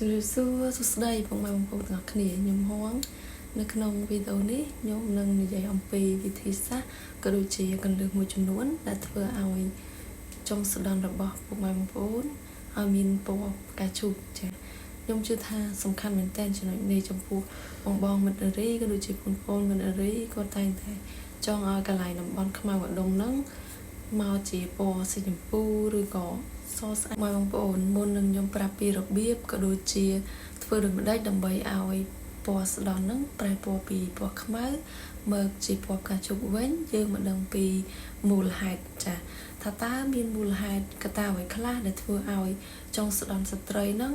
ជំរាបសួរសួស្តីពុកម៉ែបងប្អូនទាំងអស់គ្នាខ្ញុំហួងនៅក្នុងវីដេអូនេះខ្ញុំនឹងនិយាយអំពីវិធីសាស្ត្រក៏ដូចជាគន្លឹះមួយចំនួនដែលធ្វើឲ្យចុងស្ដន់របស់ពុកម៉ែបងប្អូនឲ្យមានពណ៌ផ្កាឈូកចា៎ខ្ញុំជឿថាសំខាន់មែនទែនចំណុចនេះចំពោះបងបងមិត្តនារីក៏ដូចជាបងប្អូនមិត្តនារីគាត់តែងតែចង់ឲ្យកន្លែងតំបន់ខ្មៅឧត្តមហ្នឹងមកជាពណ៌ស៊ីជម្ពូឬក៏សស្អាតមកបងប្អូនមុននឹងខ្ញុំប្រាប់ពីរបៀបក៏ដូចជាធ្វើដូចម្ដេចដើម្បីឲ្យពណ៌ស្ដន់ហ្នឹងប្រែពណ៌ពីពណ៌ខ្មៅមកជាពណ៌ផ្កាឈូកវិញយើងមកដឹងពីមូលហេតុចាថាតើមានមូលហេតុកត្តាអ្វីខ្លះដែលធ្វើឲ្យចុងស្ដន់ស្ត្រីហ្នឹង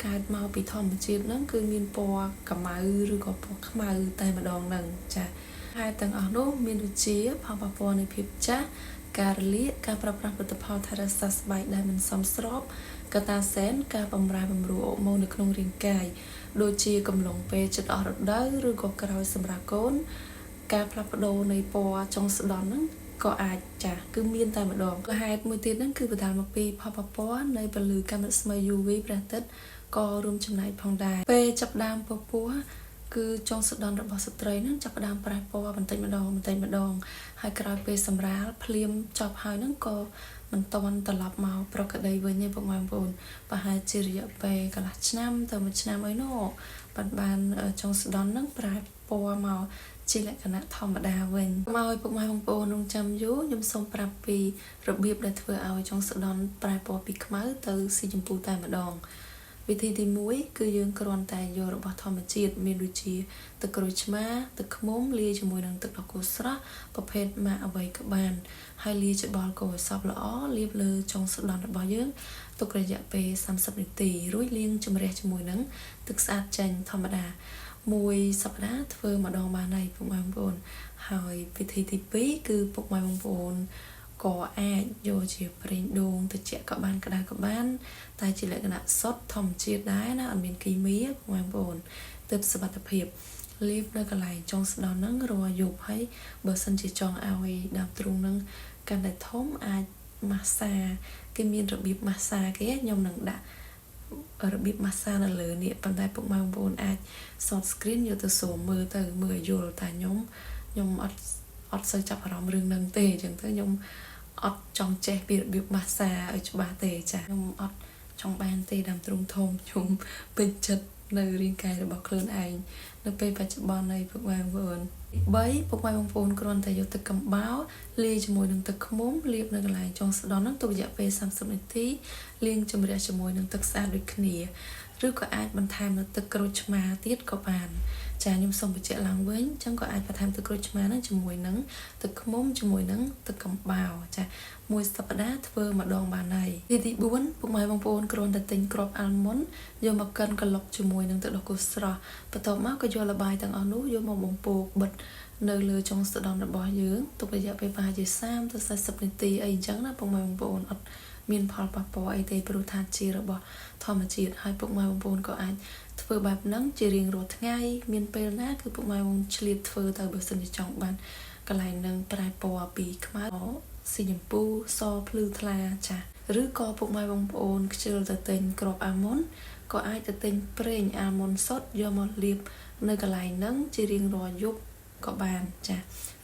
កើតមកពីធម្មជាតិហ្នឹងគឺមានពណ៌ខ្មៅឬក៏ពណ៌ខ្មៅតែម្ដងហ្នឹងចាហេតុទាំងអស់នោះមានដូចជាផលប៉ះពាល់នៃភាពចាស់ការរលាកការប្រើប្រាស់ផលិតផលថែរក្សាស្បែកដែលមិនសមស្របកត្តាសែនការបំរែបំរួលអ៊ូម៉ូននៅក្នុងរាងកាយដូចជាកំឡុងពេលជិតអស់រដូវឬក៏ក្រោយសម្រាលកូនការផ្លាស់ប្ដូរនៃពណ៌ចុងស្ដន់ហ្នឹងក៏អាចចាស់គឺមានតែម្ដងហេតុមួយទៀតហ្នឹងគឺបណ្ដាលមកពីផលប៉ះពាល់នៃពន្លឺកាំរស្មី UV ព្រះអាទិត្យក៏រួមចំណែកផងដែរពេលចាប់ដើមពពោះគឺចុងសដន់របស់ស្ត្រីនឹងចាប់ផ្ដើមប្រែពណ៌បន្តិចម្ដងបន្តិចម្ដងហើយក្រោយពេលសម្រាលភ្លាមចប់ហើយហ្នឹងក៏មិនតន់ត្រឡប់មកប្រក្រតីវិញទេពុកម៉ែបងប្អូនប្រហែលជារយៈពេលកន្លះឆ្នាំទៅមួយឆ្នាំអីនោះបានបានចុងសដន់ហ្នឹងប្រែពណ៌មកជាលក្ខណៈធម្មតាវិញមកឲ្យពុកម៉ែបងប្អូនរងចាំយូរខ្ញុំសូមប្រាប់ពីរបៀបដែលធ្វើឲ្យចុងសដន់ប្រែពណ៌ពីខ្មៅទៅស៊ីជម្ពូតែម្ដងវិធីទី1គឺយើងគ្រាន់តែយករបស់ធម្មជាតិមានដូចជាទឹកក្រូចឆ្មាទឹកឃ្មុំលាយជាមួយនឹងទឹកដោះគោស្រស់ប្រភេទម៉ាកអ្វីក៏បានហើយលាយច្បល់កូរឲ្យសព្វល្អលាបលើចុងស្ដន់របស់យើងទុករយៈពេល30នាទីរួចលាងជម្រះជាមួយនឹងទឹកស្អាតចេញធម្មតាមួយសប្តាហ៍ធ្វើម្ដងបានហើយពុកម៉ែបងប្អូនហើយវិធីទី2គឺពុកម៉ែបងប្អូនក៏អាចយកជាប្រេងដូងត្រជាក់ក៏បានក្តៅក៏បាន តែជាលក្ខណៈសុទ្ធធម្មជាតិដែរណាអត់មានគីមីពុកម៉ែបងប្អូនទើបសុវត្ថិភាពលាបនៅកន្លែងចុងស្ដន់ហ្នឹងរាល់យប់ហើយបើសិនជាចង់ឲ្យដើមទ្រូងហ្នឹងកាន់តែធំអាចម៉ាស្សាគេមានរបៀបម៉ាស្សាគេខ្ញុំនឹងដាក់របៀបម៉ាស្សានៅលើនេះប៉ុន្តែពុកម៉ែបងប្អូនអាច short screen យកទៅសូមមើលទៅមើលឲ្យយល់តែខ្ញុំខ្ញុំអត់អត់សូវចាប់អារម្មណ៍រឿងហ្នឹងទេអញ្ចឹងទៅខ្ញុំអត់ចង់ចេះពីរបៀបម៉ាស្សាឲ្យច្បាស់ទេចាខ្ញុំអត់ចង់បានទេដើមទ្រូងធំខ្ញុំពេញចិត្តនៅរាងកាយរបស់ខ្លួនឯងនៅពេលបច្ចុប្បន្ននេះពុកម៉ែបងប្អូន3ពុកម៉ែបងប្អូនគ្រាន់តែយកទឹកកំបោរលាយជាមួយនឹងទឹកឃ្មុំលាបនៅកន្លែងចុងស្ដន់ហ្នឹងទុករយៈពេល30នាទីលាងជម្រះជាមួយនឹងទឹកស្អាតដូចគ្នាឬក៏អាចបន្ថែមនៅទឹកក្រូចឆ្មាទៀតក៏បានចាខ្ញុំសូមបញ្ជាក់ឡើងវិញអញ្ចឹងក៏អាចបន្ថែមទឹកក្រូចឆ្មាហ្នឹងជាមួយនឹងទឹកឃ្មុំជាមួយនឹងទឹកកំបោរចាមួយសប្តាហ៍ធ្វើម្ដងបានហើយទី4ពុកម៉ែបងប្អូនគ្រាន់តែទិញគ្រាប់អាល់មុនយកមកកិនក្លុកជាមួយនឹងទឹកដោះគោស្រស់បន្ទាប់មកក៏យកល្បាយទាំងអស់នោះយកមកបំពោបិទនៅលើចុងស្ដន់របស់យើងទុករយៈពេលប្រហែលជា30ទៅ40នាទីអីអញ្ចឹងណាពុកម៉ែបងប្អូនអត់មានផលប៉ះពាល់អីទេព្រោះថាជារបស់ធម្មជាតិហើយពុកម៉ែបងប្អូនក៏អាចធ្វើបែបហ្នឹងជារៀងរាល់ថ្ងៃមានពេលណាគឺពុកម៉ែបងឆ្លៀតធ្វើទៅបើសិនជាចង់បានកន្លែងហ្នឹងប្រែពណ៌ពីខ្មៅស៊ីជម្ពូសភ្លឺថ្លាចាស់ឬក៏ពុកម៉ែបងប្អូនខ្ជិលទៅទិញគ្រាប់អាមុនក៏អាចទៅទិញប្រេងអាមុនសុទ្ធយកមកលាបនៅកន្លែងហ្នឹងជារៀងរាល់យប់ក៏បានចា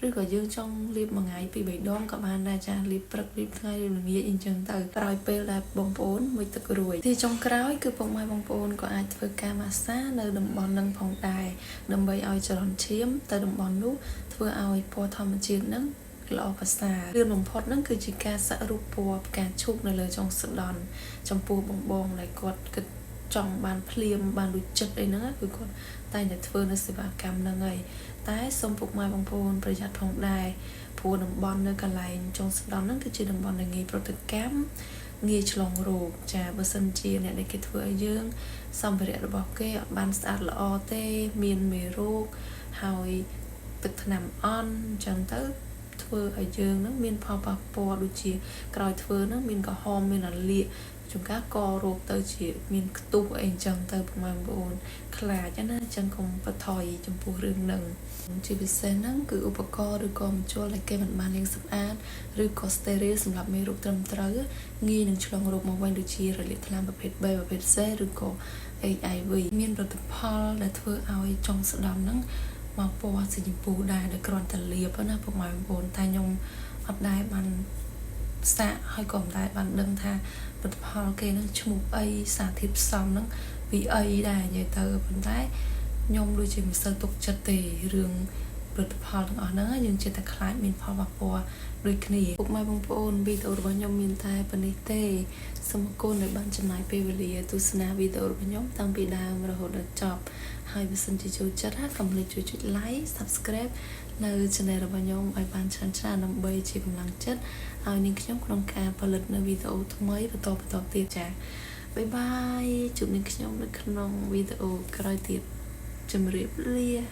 ឬក៏យើងចង់លាបមួយថ្ងៃពីរបីដងក៏បានដែរចាលាបព្រឹកលាបថ្ងៃលាបល្ងាចអីចឹងទៅក្រោយពេលដែលបងប្អូនមុជទឹករួចទីចុងក្រោយគឺពុកម៉ែបងប្អូនក៏អាចធ្វើការម៉ាស្សានៅតំបន់នឹងផងដែរដើម្បីឲ្យចរន្តឈាមទៅតំបន់នោះធ្វើឲ្យពណ៌ធម្មជាតិនឹងល្អប្រសើរលឿនបំផុតនឹងគឺជាការសាក់រូបពណ៌ផ្កាឈូកនៅលើចុងស្ដន់ចំពោះបងបងដែលគាត់គិតចង់បានភ្លាមបានដូចចិត្តអីហ្នឹងគឺគាត់តែងតែធ្វើនៅសេវាកម្មហ្នឹងហើយតែសូមពុកម៉ែបងប្អូនប្រយ័ត្នផងដែរព្រោះតំបន់នៅកន្លែងចុងស្ដន់ហ្នឹងគឺជាតំបន់ដែលងាយប្រតិកម្មងាយឆ្លងរោគចាបើសិនជាអ្នកដែលគេធ្វើឲ្យយើងសម្ភារៈរបស់គេអត់បានស្អាតល្អទេមានមេរោគហើយទឹកថ្នាំអន់អញ្ចឹងទៅធ្វើឲ្យយើងនឹងមានផលប៉ះពាល់ដូចជាក្រោយធ្វើនឹងមានក្រហមមានរលាក ជួនកាលករោគទៅជាមានខ្ទុះអីអញ្ចឹងទៅពុកម៉ែបងប្អូនខ្លាចណាអញ្ចឹងកុំបន្ថយចំពោះរឿងហ្នឹងជាពិសេសហ្នឹងគឺឧបករណ៍ឬក៏ម្ជុលដែលគេមិនបានលាងសម្អាតឬក៏ sterile សម្រាប់មេរោគត្រឹមត្រូវងាយនឹងឆ្លងរោគមកវិញដូចជារលាកថ្លើមប្រភេទ B ប្រភេទ C ឬក៏ HIV មានផលិតផលដែលធ្វើឲ្យចុងស្ដំហ្នឹងមកពណ៌สีชមពូដែរដែលគ្រាន់តែលាបណាពុកម៉ែបងប្អូនតែខ្ញុំអត់ដែលបានសាកហើយក៏មិនដែលបានដឹងថាផលិតផលគេនឹងឈ្មោះអីសារធាតុផ្សំហ្នឹងពីអីដែរនិយាយទៅប៉ុន្តែខ្ញុំដូចជាមិនសូវទុកចិត្តទេរឿងផលិតផលទាំងអស់ហ្នឹងយើងចេះតែខ្លាចមានផលប៉ះពាល់ដូចគ្នាពុកម៉ែបងប្អូនវីដេអូរបស់ខ្ញុំមានតែប៉ុណ្នេះទេសូមអរគុណដែលបានចំណាយពេលវេលាទស្សនាវីដេអូរបស់ខ្ញុំតាំងពីដើមរហូតដល់ចប់ហើយបើសិនជាចូលចិត្តណាកុំភ្លេចជួយចុច like subscribe នៅ channel របស់ខ្ញុំឲ្យបានច្រើនច្រើនដើម្បីជាកម្លាំងចិត្តឲ្យនាងខ្ញុំក្នុងការផលិតនៅវីដេអូថ្មីបន្តបន្តទៀតចា៎bye bye ជួបនាងខ្ញុំនៅក្នុងវីដេអូក្រោយទៀតជម្រាបលា។